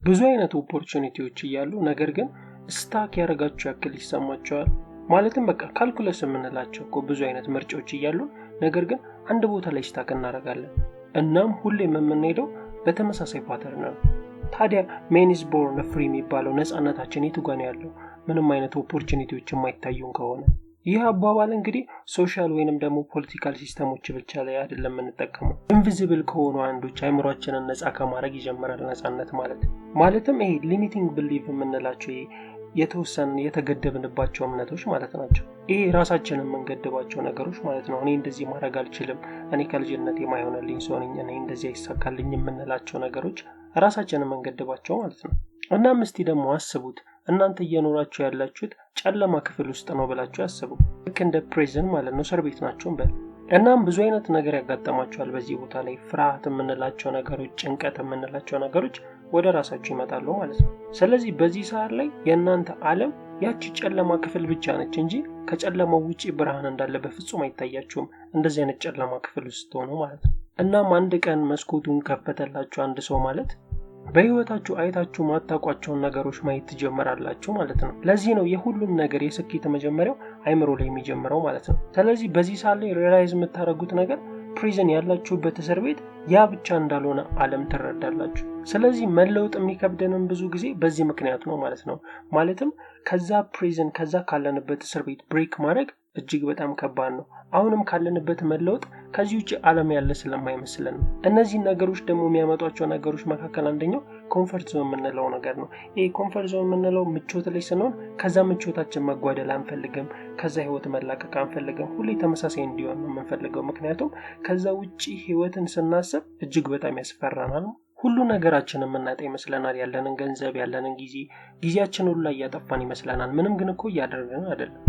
ብዙ አይነት opportunity ዎች እያሉ ነገር ግን stuck ያደረጋችሁ ያክል ይሰማችኋል። ማለትም በቃ calculus የምንላቸው እኮ ብዙ አይነት ምርጫዎች እያሉ ነገር ግን አንድ ቦታ ላይ stuck እናደርጋለን። እናም ሁሌም የምንሄደው በተመሳሳይ pattern ነው። ታዲያ man is born free የሚባለው ነፃነታችን የቱ ጋር ነው ያለው? ምንም አይነት opportunity ዎች የማይታዩን ከሆነ። ይህ አባባል እንግዲህ social ወይንም ደግሞ political system ኦች ብቻ ላይ አይደለም የምንጠቀመው። Invisible ከሆኑ አንዶች አይምሯችንን ነፃ ከማድረግ ይጀምራል ነፃነት ማለት። ማለትም ይሄ limiting belief የምንላቸው፣ ይሄ የተወሰነ የተገደብንባቸው እምነቶች ማለት ናቸው። ይሄ ራሳችንን የምንገድባቸው ነገሮች ማለት ነው። እኔ እንደዚህ ማድረግ አልችልም፣ እኔ ከልጅነት የማይሆንልኝ ሰው ነኝ፣ እኔ እንደዚህ አይሳካልኝ የምንላቸው ነገሮች፣ ራሳችንን የምንገድባቸው ማለት ነው። እናም እስቲ ደግሞ አስቡት፣ እናንተ እየኖራችሁ ያላችሁት ጨለማ ክፍል ውስጥ ነው ብላችሁ አስቡ። ልክ እንደ prison ማለት ነው፣ እስር ቤት ናችሁ እንበል። እናም ብዙ አይነት ነገር ያጋጠማችኋል በዚህ ቦታ ላይ። ፍርሃት የምንላቸው ነገሮች፣ ጭንቀት የምንላቸው ነገሮች ወደ ራሳችሁ ይመጣሉ ማለት ነው። ስለዚህ በዚህ ሰዓት ላይ የእናንተ ዓለም ያቺ ጨለማ ክፍል ብቻ ነች እንጂ ከጨለማው ውጪ ብርሃን እንዳለ በፍጹም አይታያችሁም። እንደዚህ አይነት ጨለማ ክፍል ውስጥ ሆኖ ማለት ነው። እናም አንድ ቀን መስኮቱን ከፈተላችሁ አንድ ሰው ማለት በህይወታችሁ አይታችሁ ማታውቋቸውን ነገሮች ማየት ትጀምራላችሁ ማለት ነው። ለዚህ ነው የሁሉም ነገር የስኬት መጀመሪያው አይምሮ ላይ የሚጀምረው ማለት ነው። ስለዚህ በዚህ ሰዓት ላይ realize የምታደርጉት ነገር prison፣ ያላችሁበት እስር ቤት ያ ብቻ እንዳልሆነ ዓለም ትረዳላችሁ። ስለዚህ መለወጥ የሚከብደንም ብዙ ጊዜ በዚህ ምክንያት ነው ማለት ነው። ማለትም ከዛ prison፣ ከዛ ካለንበት እስር ቤት break ማድረግ እጅግ በጣም ከባድ ነው። አሁንም ካለንበት መለወጥ ከዚህ ውጭ ዓለም ያለ ስለማይመስለን ነው። እነዚህ ነገሮች ደግሞ የሚያመጧቸው ነገሮች መካከል አንደኛው comfort zone የምንለው ነገር ነው። ይህ comfort zone የምንለው ምቾት ላይ ስንሆን ከዛ ምቾታችን መጓደል አንፈልግም፣ ከዛ ህይወት መላቀቅ አንፈልግም። ሁሌ ተመሳሳይ እንዲሆን ነው የምንፈልገው። ምክንያቱም ከዛ ውጭ ህይወትን ስናስብ እጅግ በጣም ያስፈራናል። ሁሉ ነገራችን የምናጣ ይመስለናል። ያለንን ገንዘብ፣ ያለንን ጊዜ፣ ጊዜያችን ሁሉ ላይ እያጠፋን ይመስለናል። ምንም ግን እኮ እያደረግን አይደለም።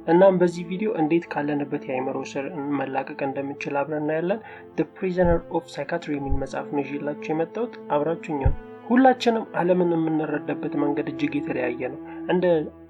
እናም በዚህ ቪዲዮ እንዴት ካለንበት የአእምሮ እስር መላቀቅ እንደምንችል አብረን እናያለን። The Prisoner of Psychiatry የሚል መጽሐፍ ነው ይዤላችሁ የመጣሁት። አብራችሁኝ። ሁላችንም ዓለምን የምንረዳበት መንገድ እጅግ የተለያየ ነው፣ እንደ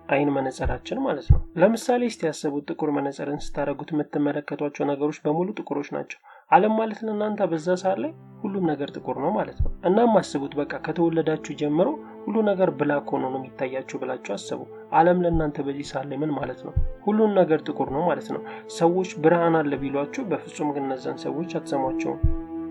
አይን መነጽራችን ማለት ነው። ለምሳሌ እስቲ ያስቡት፣ ጥቁር መነጽርን ስታደርጉት የምትመለከቷቸው ነገሮች በሙሉ ጥቁሮች ናቸው። ዓለም ማለት ለእናንተ በዛ ሰዓት ላይ ሁሉም ነገር ጥቁር ነው ማለት ነው። እናም አስቡት፣ በቃ ከተወለዳችሁ ጀምሮ ሁሉ ነገር black ሆኖ ነው የሚታያችሁ ብላችሁ አስቡ። ዓለም ለእናንተ በዚህ ሰዓት ላይ ምን ማለት ነው? ሁሉም ነገር ጥቁር ነው ማለት ነው። ሰዎች ብርሃን አለ ቢሏችሁ በፍጹም ግን እነዛን ሰዎች አትሰሟቸውም።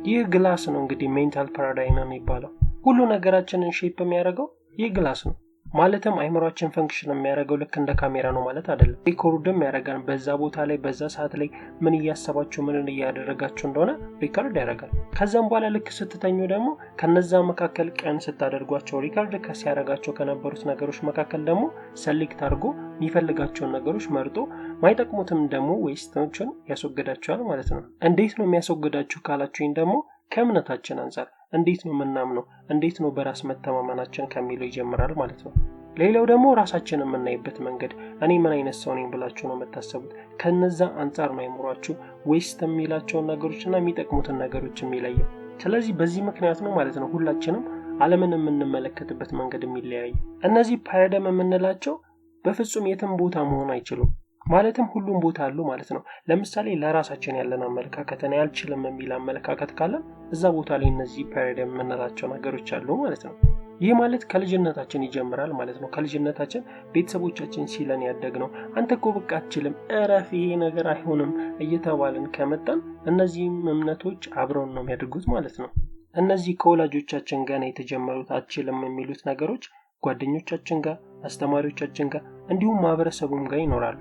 ይህ glass ነው እንግዲህ mental paradigm የሚባለው። ሁሉ ነገራችንን shape የሚያደርገው ይህ glass ነው። ማለትም አይምሯችን function የሚያደርገው ልክ እንደ ካሜራ ነው ማለት አይደለም። Record ም ያደርጋል። በዛ ቦታ ላይ በዛ ሰዓት ላይ ምን እያሰባችሁ ምንን እያደረጋችሁ እንደሆነ record ያደርጋል። ከዛም በኋላ ልክ ስትተኙ ደግሞ ከነዛ መካከል ቀን ስታደርጓቸው record ሲያደርጋቸው ከነበሩት ነገሮች መካከል ደግሞ select አድርጎ የሚፈልጋቸውን ነገሮች መርጦ ማይጠቅሙትም ደግሞ waste ኦችን ያስወግዳቸዋል ማለት ነው። እንዴት ነው የሚያስወግዳችሁ ካላችሁኝ ደግሞ ከእምነታችን አንጻር እንዴት ነው የምናምነው፣ እንዴት ነው በራስ መተማመናችን ከሚለው ይጀምራል ማለት ነው። ሌላው ደግሞ ራሳችን የምናይበት መንገድ፣ እኔ ምን አይነት ሰው ነኝ ብላችሁ ነው የምታሰቡት? ከነዛ አንጻር ነው አይምሯችሁ waste የሚላቸውን ነገሮች እና የሚጠቅሙትን ነገሮች የሚለየው። ስለዚህ በዚህ ምክንያት ነው ማለት ነው ሁላችንም ዓለምን የምንመለከትበት መንገድ የሚለያይ። እነዚህ paradigm የምንላቸው በፍጹም የትም ቦታ መሆን አይችሉም። ማለትም ሁሉም ቦታ አሉ ማለት ነው። ለምሳሌ ለራሳችን ያለን አመለካከት፣ እኔ አልችልም የሚል አመለካከት ካለን እዛ ቦታ ላይ እነዚህ paradigm የምንላቸው ነገሮች አሉ ማለት ነው። ይህ ማለት ከልጅነታችን ይጀምራል ማለት ነው። ከልጅነታችን ቤተሰቦቻችን ሲለን ያደግነው፣ አንተ እኮ በቃ አትችልም፣ እረፍ፣ ይሄ ነገር አይሆንም እየተባልን ከመጣን እነዚህም እምነቶች አብረውን ነው የሚያድጉት ማለት ነው። እነዚህ ከወላጆቻችን ገና የተጀመሩት አትችልም የሚሉት ነገሮች ጓደኞቻችን ጋር፣ አስተማሪዎቻችን ጋር እንዲሁም ማህበረሰቡም ጋር ይኖራሉ።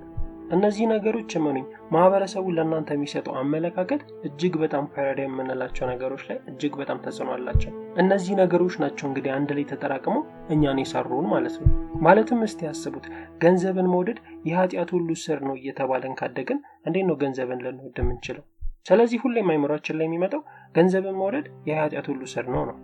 እነዚህ ነገሮች እመኑኝ ማህበረሰቡ ለእናንተ የሚሰጠው አመለካከት እጅግ በጣም paradigm የምንላቸው ነገሮች ላይ እጅግ በጣም ተጽዕኖ አላቸው። እነዚህ ነገሮች ናቸው እንግዲህ አንድ ላይ ተጠራቅመው እኛን የሰሩን ማለት ነው። ማለትም እስቲ ያስቡት፣ ገንዘብን መውደድ የኃጢአት ሁሉ ስር ነው እየተባለን ካደግን እንዴት ነው ገንዘብን ልንወድ የምንችለው? ስለዚህ ሁሌም አይምሯችን ላይ የሚመጣው ገንዘብን መውደድ የኃጢአት ሁሉ ስር ነው ነው።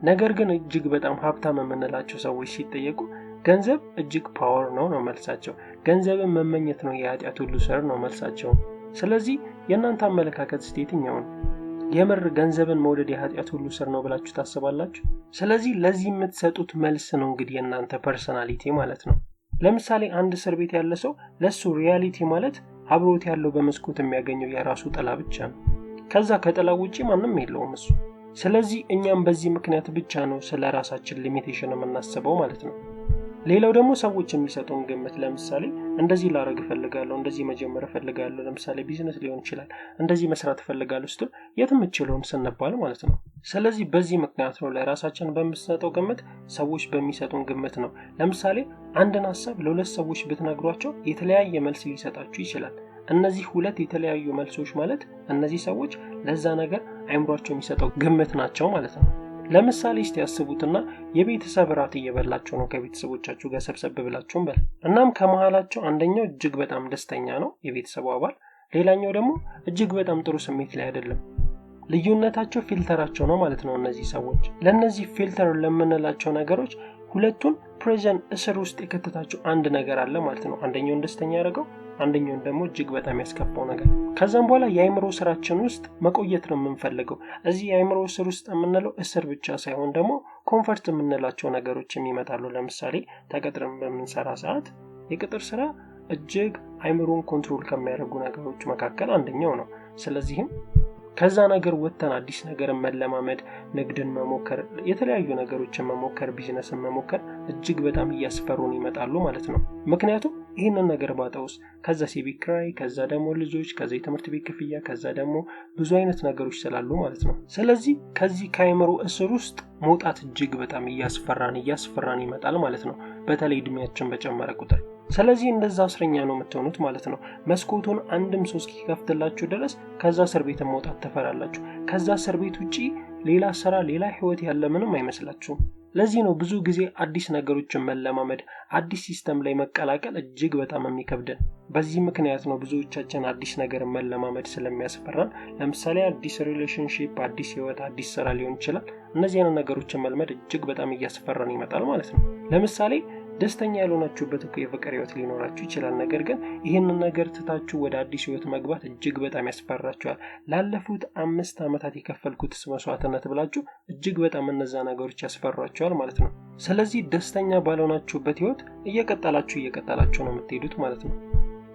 ነገር ግን እጅግ በጣም ሀብታም የምንላቸው ሰዎች ሲጠየቁ ገንዘብ እጅግ power ነው ነው መልሳቸው። ገንዘብን መመኘት ነው የኃጢአት ሁሉ ስር ነው መልሳቸው። ስለዚህ የእናንተ አመለካከት እስቲ የትኛው ነው? የምር ገንዘብን መውደድ የኃጢአት ሁሉ ስር ነው ብላችሁ ታስባላችሁ? ስለዚህ ለዚህ የምትሰጡት መልስ ነው እንግዲህ የእናንተ personality ማለት ነው። ለምሳሌ አንድ እስር ቤት ያለ ሰው ለሱ reality ማለት አብሮት ያለው በመስኮት የሚያገኘው የራሱ ጥላ ብቻ ነው። ከዛ ከጥላው ውጪ ማንም የለውም እሱ። ስለዚህ እኛም በዚህ ምክንያት ብቻ ነው ስለ ራሳችን limitation የምናስበው ማለት ነው። ሌላው ደግሞ ሰዎች የሚሰጡን ግምት፣ ለምሳሌ እንደዚህ ላረግ እፈልጋለሁ፣ እንደዚህ መጀመር እፈልጋለሁ፣ ለምሳሌ ቢዝነስ ሊሆን ይችላል፣ እንደዚህ መስራት እፈልጋለሁ ስትል የት የምችለውን ስንባል ማለት ነው። ስለዚህ በዚህ ምክንያት ነው ለራሳችን በምንሰጠው ግምት፣ ሰዎች በሚሰጡን ግምት ነው። ለምሳሌ አንድን ሀሳብ ለሁለት ሰዎች ብትነግሯቸው የተለያየ መልስ ሊሰጣችሁ ይችላል። እነዚህ ሁለት የተለያዩ መልሶች ማለት እነዚህ ሰዎች ለዛ ነገር አይምሯቸው የሚሰጠው ግምት ናቸው ማለት ነው። ለምሳሌ እስቲ ያስቡትና የቤተሰብ እራት እየበላችሁ ነው ከቤተሰቦቻችሁ ጋር ሰብሰብ ብላችሁ እንበል። እናም ከመሃላቸው አንደኛው እጅግ በጣም ደስተኛ ነው የቤተሰቡ አባል፣ ሌላኛው ደግሞ እጅግ በጣም ጥሩ ስሜት ላይ አይደለም። ልዩነታቸው filter ኣቸው ነው ማለት ነው። እነዚህ ሰዎች ለእነዚህ filter ለምንላቸው ነገሮች ሁለቱን prison እስር ውስጥ የከተታቸው አንድ ነገር አለ ማለት ነው። አንደኛውን ደስተኛ ያደረገው፣ አንደኛውን ደግሞ እጅግ በጣም ያስከፋው ነገር። ከዛም በኋላ የአእምሮ ስራችን ውስጥ መቆየት ነው የምንፈልገው። እዚህ የአእምሮ እስር ውስጥ የምንለው እስር ብቻ ሳይሆን ደግሞ comfort የምንላቸው ነገሮች ይመጣሉ። ለምሳሌ ተቀጥረን በምንሰራ ሰዓት የቅጥር ስራ እጅግ አእምሮን control ከሚያደርጉ ነገሮች መካከል አንደኛው ነው። ስለዚህም ከዛ ነገር ወጥተን አዲስ ነገርን መለማመድ፣ ንግድን መሞከር፣ የተለያዩ ነገሮችን መሞከር፣ ቢዝነስን መሞከር እጅግ በጣም እያስፈሩን ይመጣሉ ማለት ነው። ምክንያቱም ይህንን ነገር ባጣውስ፣ ከዛ የቤት ኪራይ፣ ከዛ ደግሞ ልጆች፣ ከዛ የትምህርት ቤት ክፍያ፣ ከዛ ደግሞ ብዙ አይነት ነገሮች ስላሉ ማለት ነው። ስለዚህ ከዚህ ከአእምሮ እስር ውስጥ መውጣት እጅግ በጣም እያስፈራን እያስፈራን ይመጣል ማለት ነው፣ በተለይ እድሜያችን በጨመረ ቁጥር። ስለዚህ እንደዛ እስረኛ ነው የምትሆኑት ማለት ነው። መስኮቱን አንድም ሰው እስኪከፍትላችሁ ድረስ ከዛ እስር ቤት መውጣት ትፈራላችሁ። ከዛ እስር ቤት ውጪ ሌላ ስራ፣ ሌላ ህይወት ያለ ምንም አይመስላችሁም። ለዚህ ነው ብዙ ጊዜ አዲስ ነገሮችን መለማመድ፣ አዲስ system ላይ መቀላቀል እጅግ በጣም የሚከብደን። በዚህ ምክንያት ነው ብዙዎቻችን አዲስ ነገር መለማመድ ስለሚያስፈራን። ለምሳሌ አዲስ relationship፣ አዲስ ህይወት፣ አዲስ ስራ ሊሆን ይችላል። እነዚህ አይነት ነገሮችን መልመድ እጅግ በጣም እያስፈራን ይመጣል ማለት ነው። ለምሳሌ ደስተኛ ያልሆናችሁበት እኮ የፍቅር ህይወት ሊኖራችሁ ይችላል። ነገር ግን ይህንን ነገር ትታችሁ ወደ አዲስ ህይወት መግባት እጅግ በጣም ያስፈራችኋል። ላለፉት 5 ዓመታት የከፈልኩት መስዋዕትነት ብላችሁ እጅግ በጣም እነዛ ነገሮች ያስፈሯችኋል ማለት ነው። ስለዚህ ደስተኛ ባልሆናችሁበት ህይወት እየቀጠላችሁ ነው የምትሄዱት ማለት ነው።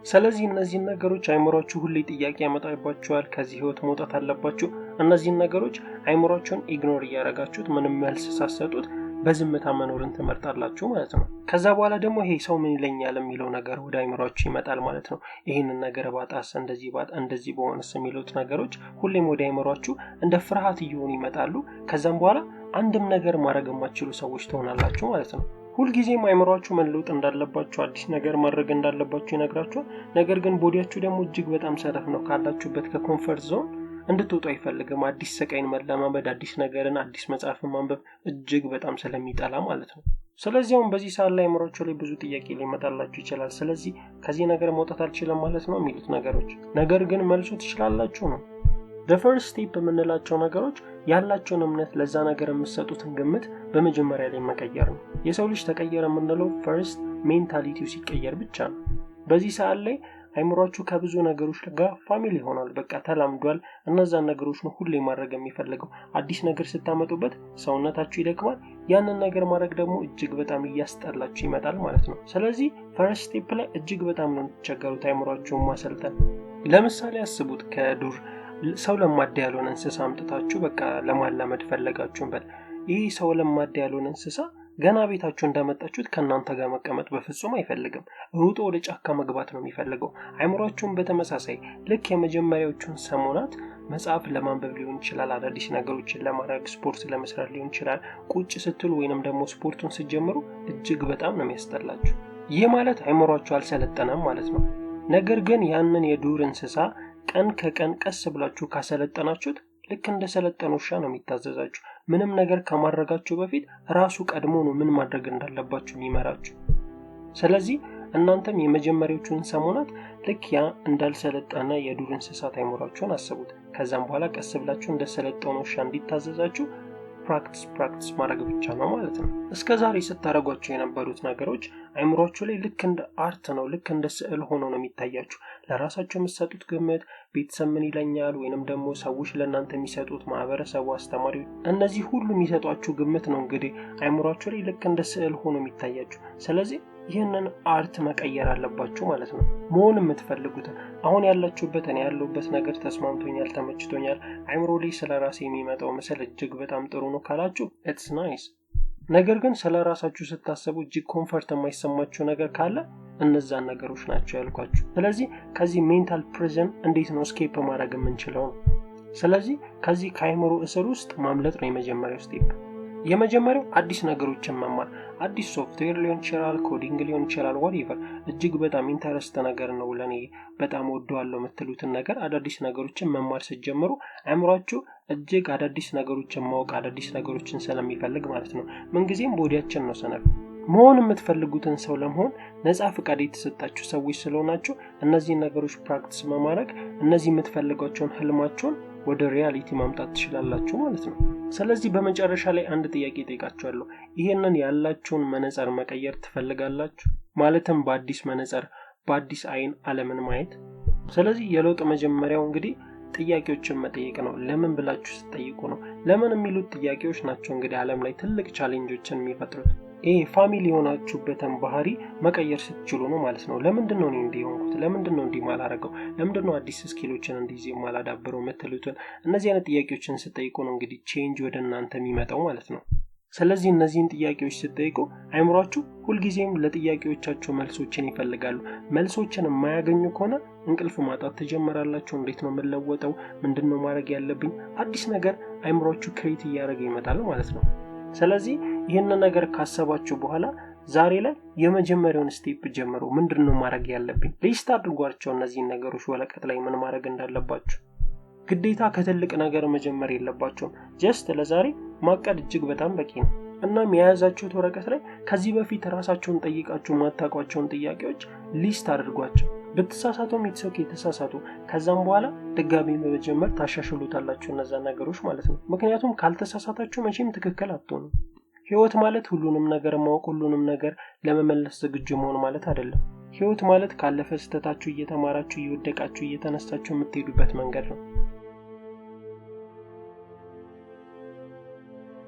ስለዚህ እነዚህን ነገሮች አይምሯችሁ ሁሌ ጥያቄ ያመጣባችኋል። ከዚህ ህይወት መውጣት አለባችሁ። እነዚህን ነገሮች አይምሯችሁን ignore እያደረጋችሁት ምንም መልስ ሳትሰጡት በዝምታ መኖርን ትመርጣላችሁ ማለት ነው። ከዛ በኋላ ደግሞ ይሄ ሰው ምን ይለኛል የሚለው ነገር ወደ አይምሯችሁ ይመጣል ማለት ነው። ይሄንን ነገር ባጣስ፣ እንደዚህ ባጣ፣ እንደዚህ በሆነስ የሚሉት ነገሮች ሁሌም ወደ አይምሯችሁ እንደ ፍርሃት እየሆኑ ይመጣሉ። ከዛም በኋላ አንድም ነገር ማድረግ የማትችሉ ሰዎች ትሆናላችሁ ማለት ነው። ሁልጊዜም አይምሯችሁ መለወጥ እንዳለባችሁ፣ አዲስ ነገር ማድረግ እንዳለባችሁ ይነግራችኋል። ነገር ግን body ያችሁ ደግሞ እጅግ በጣም ሰነፍ ነው። ካላችሁበት ከ comfort zone እንድትወጡ አይፈልግም። አዲስ ስቃይን መለማመድ፣ አዲስ ነገርን፣ አዲስ መጽሐፍን ማንበብ እጅግ በጣም ስለሚጠላ ማለት ነው። ስለዚህ አሁን በዚህ ሰዓት ላይ አይምሯችሁ ላይ ብዙ ጥያቄ ሊመጣላችሁ ይችላል። ስለዚህ ከዚህ ነገር መውጣት አልችልም ማለት ነው የሚሉት ነገሮች፣ ነገር ግን መልሱ ትችላላችሁ ነው። The first step የምንላቸው ነገሮች ያላቸውን እምነት፣ ለዛ ነገር የምትሰጡትን ግምት በመጀመሪያ ላይ መቀየር ነው። የሰው ልጅ ተቀየረ የምንለው first mentality ው ሲቀየር ብቻ ነው። በዚህ ሰዓት ላይ አይምሯችሁ ከብዙ ነገሮች ጋር familiar ይሆናል። በቃ ተላምዷል። እነዛን ነገሮች ነው ሁሌ ማድረግ የሚፈልገው። አዲስ ነገር ስታመጡበት ሰውነታችሁ ይደክማል። ያንን ነገር ማድረግ ደግሞ እጅግ በጣም እያስጠላችሁ ይመጣል ማለት ነው። ስለዚህ first step ላይ እጅግ በጣም ነው የምትቸገሩት አይምሯችሁን ማሰልጠን። ለምሳሌ አስቡት፣ ከዱር ሰው ለማዳ ያልሆነ እንስሳ አምጥታችሁ በቃ ለማላመድ ፈለጋችሁ እንበል። ይህ ሰው ለማዳ ያልሆነ እንስሳ ገና ቤታችሁ እንዳመጣችሁት ከእናንተ ጋር መቀመጥ በፍጹም አይፈልግም። ሩጦ ወደ ጫካ መግባት ነው የሚፈልገው። አይምሯችሁን በተመሳሳይ ልክ የመጀመሪያዎቹን ሰሞናት መጽሐፍ ለማንበብ ሊሆን ይችላል፣ አዳዲስ ነገሮችን ለማድረግ፣ ስፖርት ለመስራት ሊሆን ይችላል። ቁጭ ስትሉ ወይንም ደግሞ ስፖርቱን ስትጀምሩ እጅግ በጣም ነው የሚያስጠላችሁ። ይህ ማለት አይምሯችሁ አልሰለጠነም ማለት ነው። ነገር ግን ያንን የዱር እንስሳ ቀን ከቀን ቀስ ብላችሁ ካሰለጠናችሁት ልክ እንደ ሰለጠነ ውሻ ነው የሚታዘዛችሁ። ምንም ነገር ከማድረጋችሁ በፊት ራሱ ቀድሞ ነው ምን ማድረግ እንዳለባችሁ የሚመራችሁ። ስለዚህ እናንተም የመጀመሪያዎቹን ሰሞናት ልክ ያ እንዳልሰለጠነ የዱር እንስሳት አይምሯችሁን አስቡት። ከዛም በኋላ ቀስ ብላችሁ እንደሰለጠነ ውሻ እንዲታዘዛችሁ practice ማድረግ ብቻ ነው ማለት ነው። እስከ ዛሬ ስታደርጓቸው የነበሩት ነገሮች አይምሯችሁ ላይ ልክ እንደ art ነው፣ ልክ እንደ ስዕል ሆኖ ነው የሚታያችሁ። ለራሳችሁ የምትሰጡት ግምት፣ ቤተሰብ ምን ይለኛል፣ ወይንም ደግሞ ሰዎች ለእናንተ የሚሰጡት፣ ማህበረሰቡ፣ አስተማሪዎች፣ እነዚህ ሁሉ የሚሰጧችሁ ግምት ነው እንግዲህ አይምሯችሁ ላይ ልክ እንደ ስዕል ሆኖ የሚታያችሁ። ስለዚህ ይህንን art መቀየር አለባችሁ ማለት ነው። መሆን የምትፈልጉትን አሁን ያላችሁበት፣ እኔ ያለሁበት ነገር ተስማምቶኛል፣ ተመችቶኛል፣ አይምሮ ላይ ስለ ራሴ የሚመጣው ምስል እጅግ በጣም ጥሩ ነው ካላችሁ it's nice። ነገር ግን ስለ ራሳችሁ ስታሰቡ እጅግ comfort የማይሰማችሁ ነገር ካለ እነዛን ነገሮች ናቸው ያልኳችሁ። ስለዚህ ከዚህ mental prison እንዴት ነው escape ማድረግ የምንችለው ነው። ስለዚህ ከዚህ ከአይምሮ እስር ውስጥ ማምለጥ ነው የመጀመሪያው step። የመጀመሪያው አዲስ ነገሮችን መማር፣ አዲስ ሶፍትዌር ሊሆን ይችላል፣ coding ሊሆን ይችላል፣ whatever እጅግ በጣም interest ነገር ነው፣ ለእኔ በጣም ወደዋለሁ የምትሉትን ነገር አዳዲስ ነገሮችን መማር ስትጀምሩ አእምሯችሁ እጅግ አዳዲስ ነገሮችን ማወቅ፣ አዳዲስ ነገሮችን ስለሚፈልግ ማለት ነው። ምንጊዜም body ያችን ነው ሰነፍ። መሆን የምትፈልጉትን ሰው ለመሆን ነፃ ፍቃድ የተሰጣችሁ ሰዎች ስለሆናችሁ እነዚህን ነገሮች practice በማድረግ እነዚህ የምትፈልጓቸውን ህልማችሁን ወደ reality ማምጣት ትችላላችሁ ማለት ነው። ስለዚህ በመጨረሻ ላይ አንድ ጥያቄ ጠይቃችኋለሁ። ይሄንን ያላችሁን መነጽር መቀየር ትፈልጋላችሁ? ማለትም በአዲስ መነጽር፣ በአዲስ አይን ዓለምን ማየት። ስለዚህ የለውጥ መጀመሪያው እንግዲህ ጥያቄዎችን መጠየቅ ነው። ለምን ብላችሁ ስትጠይቁ ነው። ለምን የሚሉት ጥያቄዎች ናቸው እንግዲህ ዓለም ላይ ትልቅ challenge ኦችን የሚፈጥሩት። ይሄ family የሆናችሁበትን ባህሪ መቀየር ስትችሉ ነው ማለት ነው። ለምንድን ነው እኔ እንዲህ የሆንኩት? ለምንድን ነው እንዲህ ማላረገው? ለምንድን ነው አዲስ skill ኦችን እንዲህ የማላዳብረው? የምትሉትን እነዚህ አይነት ጥያቄዎችን ስትጠይቁ ነው እንግዲህ change ወደ እናንተ የሚመጣው ማለት ነው። ስለዚህ እነዚህን ጥያቄዎች ስትጠይቁ አይምሯችሁ ሁልጊዜም ለጥያቄዎቻችሁ መልሶችን ይፈልጋሉ። መልሶችን የማያገኙ ከሆነ እንቅልፍ ማጣት ትጀምራላችሁ። እንዴት ነው የምለወጠው? ምንድን ነው ማድረግ ያለብኝ? አዲስ ነገር አይምሯችሁ create እያደረገ ይመጣል ማለት ነው። ስለዚህ ይህንን ነገር ካሰባችሁ በኋላ ዛሬ ላይ የመጀመሪያውን step ጀምሩ። ምንድን ነው ማድረግ ያለብኝ? List አድርጓቸው እነዚህን ነገሮች ወረቀት ላይ ምን ማድረግ እንዳለባችሁ። ግዴታ ከትልቅ ነገር መጀመር የለባቸውም። Just ለዛሬ ማቀድ እጅግ በጣም በቂ ነው። እናም የያዛችሁት ወረቀት ላይ ከዚህ በፊት ራሳችሁን ጠይቃችሁ ማታውቋቸውን ጥያቄዎች list አድርጓቸው። ብትሳሳቱም it's okay፣ ተሳሳቱ። ከዛም በኋላ ድጋሚ በመጀመር ታሻሽሉታላችሁ እነዛን ነገሮች ማለት ነው። ምክንያቱም ካልተሳሳታችሁ መቼም ትክክል አትሆኑም። ህይወት ማለት ሁሉንም ነገር ማወቅ፣ ሁሉንም ነገር ለመመለስ ዝግጁ መሆን ማለት አይደለም። ህይወት ማለት ካለፈ ስህተታችሁ እየተማራችሁ፣ እየወደቃችሁ፣ እየተነሳችሁ የምትሄዱበት መንገድ ነው።